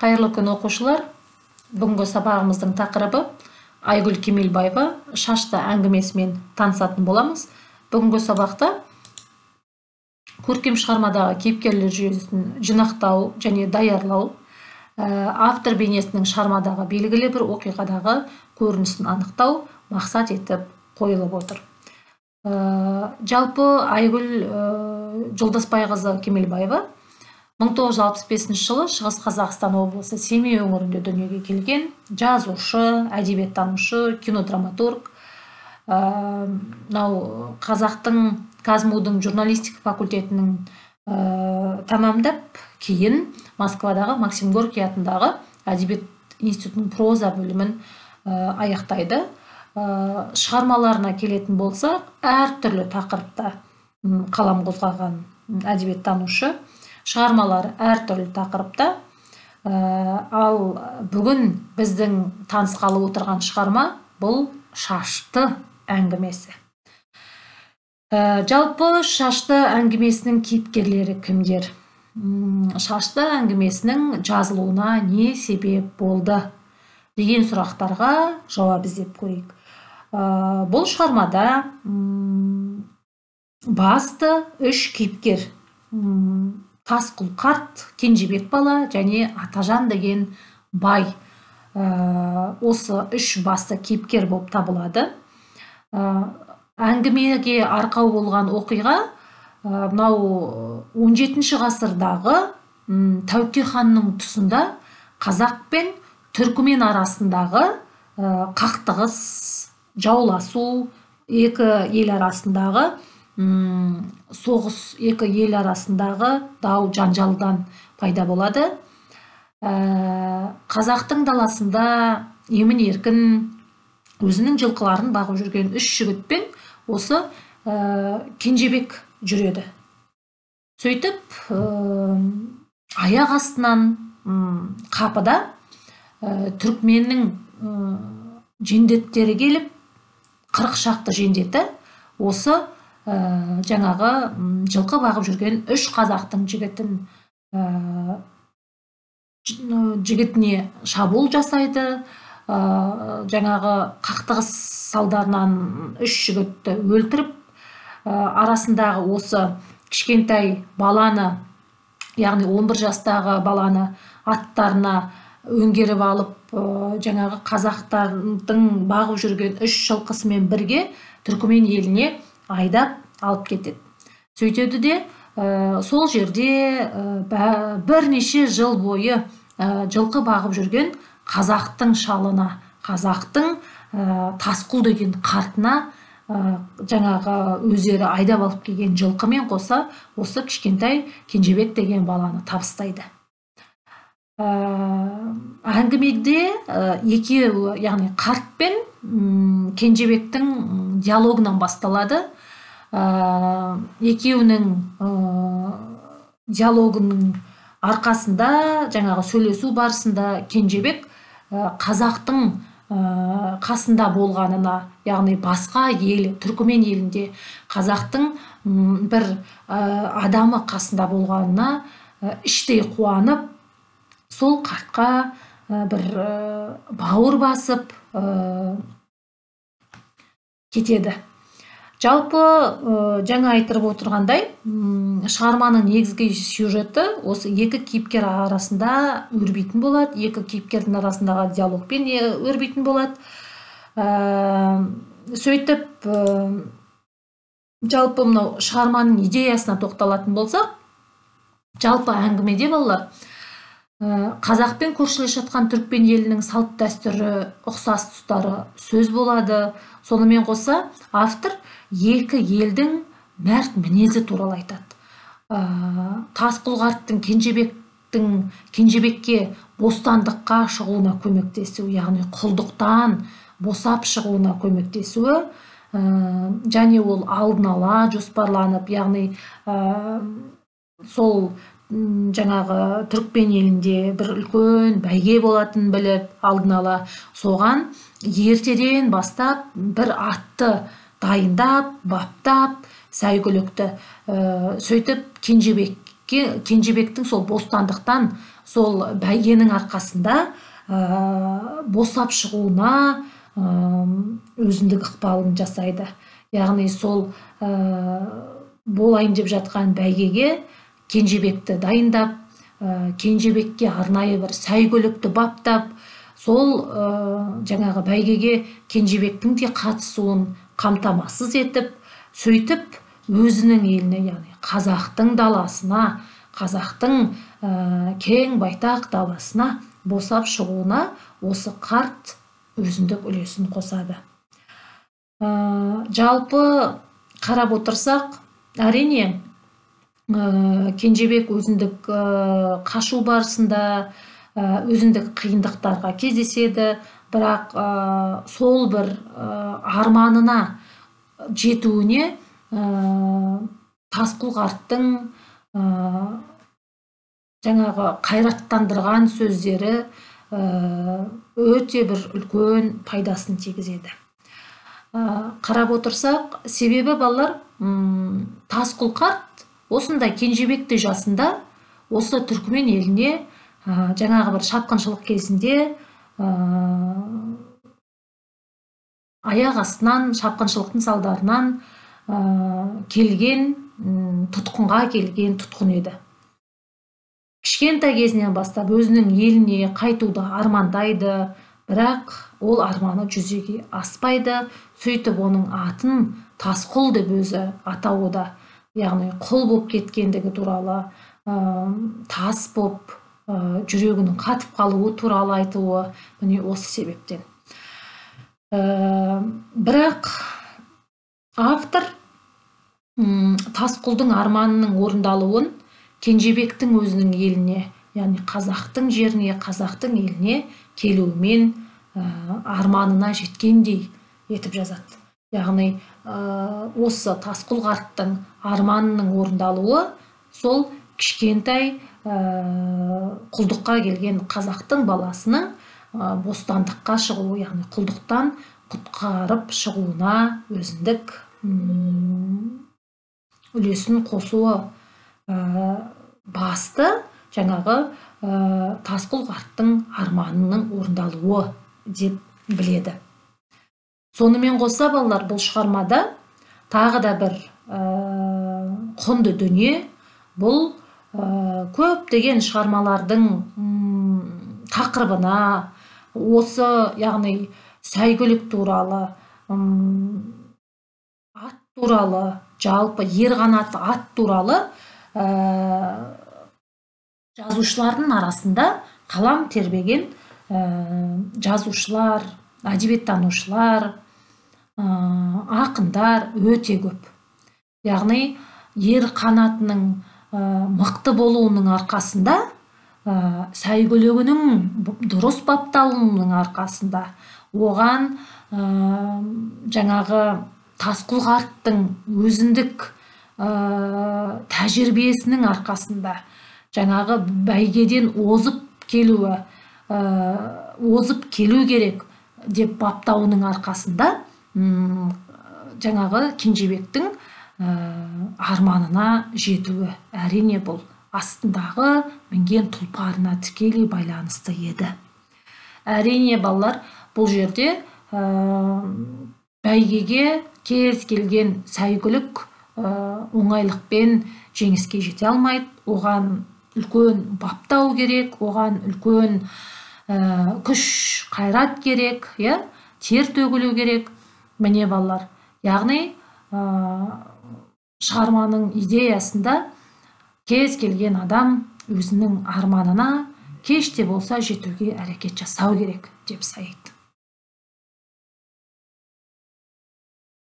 Қайырлы күн, оқушылар! Бүгінгі сабағымыздың тақырыбы Айгүл Кемелбаева «Шашты» әңгімесімен танысатын боламыз. Бүгінгі сабақта көркем шығармадағы кейіпкерлер жүйесін жинақтау және даярлау, автор бейнесінің шығармадағы белгілі бір оқиғадағы көрінісін анықтау мақсат етіп қойылып отыр. Жалпы, Айгүл Жолдасбайқызы Кемелбаева 1965 жылы Шығыс Қазақстан облысы, Семей өңірінде дүниеге келген жазушы, әдебиеттанушы, кинодраматург. Мынау қазақтың КазМУ-дың журналистика факультетінің тәмамдап, кейін Москвадағы Максим Горький атындағы әдебиет институтының проза бөлімін аяқтайды. Шығармаларына келетін болсақ, әртүрлі тақырыпта қалам қозғаған әдебиеттанушы, шығармалары әртүрлі тақырыпта. Ал бүгін біздің танысқалы отырған шығарма бұл «Шашты» әңгімесі. Жалпы, «Шашты» әңгімесінің кейіпкерлері кімдер? «Шашты» әңгімесінің жазылуына не себеп болды деген сұрақтарға жауап іздеп көрейік. Бұл шығармада басты үш кейіпкер: Тасқұл қарт, Кенжебек бала және Атажан деген бай. Осы үш басты кейіпкер болып табылады. Әңгімеге арқау болған оқиға мынау 17 ғасырдағы Тәуке ханның тұсында қазақ пен түркімен арасындағы қақтығыс, жауласу, екі ел арасындағы соғыс, екі ел арасындағы дау жанжалдан пайда болады. Қазақтың даласында емін еркін өзінің жылқыларын бағып жүрген үш жігітпен осы Кенжебек жүреді. Сөйтіп, аяқ астынан қапыда түркменнің жендеттері келіп, 40 шақты жендеті осы жаңағы жылқы бағып жүрген үш қазақтың жігітіне шабуыл жасайды. Жаңағы қақтығыс салдарынан үш жігітті өлтіріп, арасындағы осы кішкентай баланы, яғни 11 жастағы баланы аттарына өңгеріп алып, жаңағы қазақтардың бағып жүрген үш жылқысымен бірге түркімен еліне айдап алып кетеді. Сөйтеді де, сол жерде бірнеше жыл бойы жылқы бағып жүрген қазақтың шалына, қазақтың Тасқұл деген қартына жаңағы өздері айдап алып келген жылқымен қоса осы кішкентай Кенжебек деген баланы табыстайды. Әңгімеде екеуі, яғни қарт пен Кенжебектің диалогынан басталады. Екеуінің диалогының арқасында, жаңағы сөйлесу барысында Кенжебек қазақтың қасында болғанына, яғни басқа ел, түркімен елінде қазақтың бір адамы қасында болғанына іштей қуанып, сол қартқа бір бауыр басып кетеді. Жалпы, жаңа айтырып отырғандай, шығарманың негізгі сюжеті осы екі кейіпкер арасында өрбитін болады, екі кейіпкердің арасындағы диалогпен өрбитін болады. Сөйтіп, жалпы, мынау шығарманың идеясына тоқталатын болсақ, жалпы, әңгімеде, балалар, қазақпен көршілес жатқан түрікпен елінің салт дәстүрі ұқсас тұстары сөз болады. Сонымен қоса автор екі елдің мәрт мінезі туралы айтады. Тасқұл қарттың Кенжебекке бостандыққа шығуына көмектесу, яғни құлдықтан босап шығуына көмектесуі және ол алдын ала жоспарланып, яғни сол жаңағы түрікпен елінде бір үлкен бәйге болатынын біліп, алдын ала соған ертеден бастап бір атты дайындап, баптап, сәйгүлікті, сөйтіп Кенжебектің сол бостандықтан сол бәйгенің арқасында босап шығуына өзіндік ықпалын жасайды. Яғни сол болайын деп жатқан бәйгеге Кенжебекті дайындап, Кенжебекке арнайы бір сәйгүлікті баптап, сол жаңағы бәйгеге Кенжебектің де қатысуын қамтамасыз етіп, сөйтіп өзінің еліне, яғни қазақтың даласына, қазақтың кең байтақ даласына босап шығуына осы қарт өзіндік үлесін қосады. Жалпы қарап отырсақ, әрине Кенжебек өзіндік қашу барысында өзіндік қиындықтарға кездеседі, бірақ сол бір арманына жетуіне Тасқұл қарттың жаңағы қайраттандырған сөздері өте бір үлкен пайдасын тигізеді. Қарап отырсақ, себебі балалар, Тасқұл қарт осындай Кенжебекті жасында осы түркімен еліне жаңағы бір шапқыншылық кезінде аяқ астынан шапқыншылықтың салдарынан келген, тұтқынға келген тұтқын еді. Кішкентай кезінен бастап өзінің еліне қайтуды армандайды, бірақ ол арманы жүзеге аспайды. Сөйтіп оның атын Тасқұл деп өзі атауы да, яғни құл болып кеткендігі туралы, тас болып жүрегінің қатып қалуы туралы айтуы міне осы себептен. Бірақ автор Тасқұлдың арманының орындалуын Кенжебектің өзінің еліне, яғни қазақтың жеріне, қазақтың еліне келуімен арманына жеткендей етіп жазады. Яғни осы Тасқұл қарттың арманының орындалуы сол кішкентай құлдыққа келген қазақтың баласының бостандыққа шығуы, яғни құлдықтан құтқарып шығуына өзіндік үлесін қосуы басты жаңағы Тасқұл қарттың арманының орындалуы деп біледі. Сонымен қоса балалар, бұл шығармада тағы да бір құнды дүние, бұл көптеген шығармалардың тақырыбына осы, яғни сәйгүлік туралы, ат туралы, жалпы ер қанатты ат туралы жазушылардың арасында қалам тербеген жазушылар, әдебиеттанушылар, ақындар өте көп. Яғни ер қанатының мықты болуының арқасында, сәйгүлігінің дұрыс бапталуының арқасында, оған жаңағы Тасқұл қарттың өзіндік тәжірибесінің арқасында жаңағы бәйгеден озып келуі, озып келу керек деп баптауының арқасында жаңағы Кенжебектің арманына жетуі, әрине бұл астындағы мінген тұлпарына тікелей байланысты еді. Әрине балалар, бұл жерде бәйгеге кез келген сәйгүлік оңайлықпен жеңіске жете алмайды. Оған үлкен баптау керек, оған үлкен күш қайрат керек, тер төгілу керек. Міне балалар, яғни шығарманың идеясында кез келген адам өзінің арманына кеш те болса жетуге әрекет жасау керек деп сайды.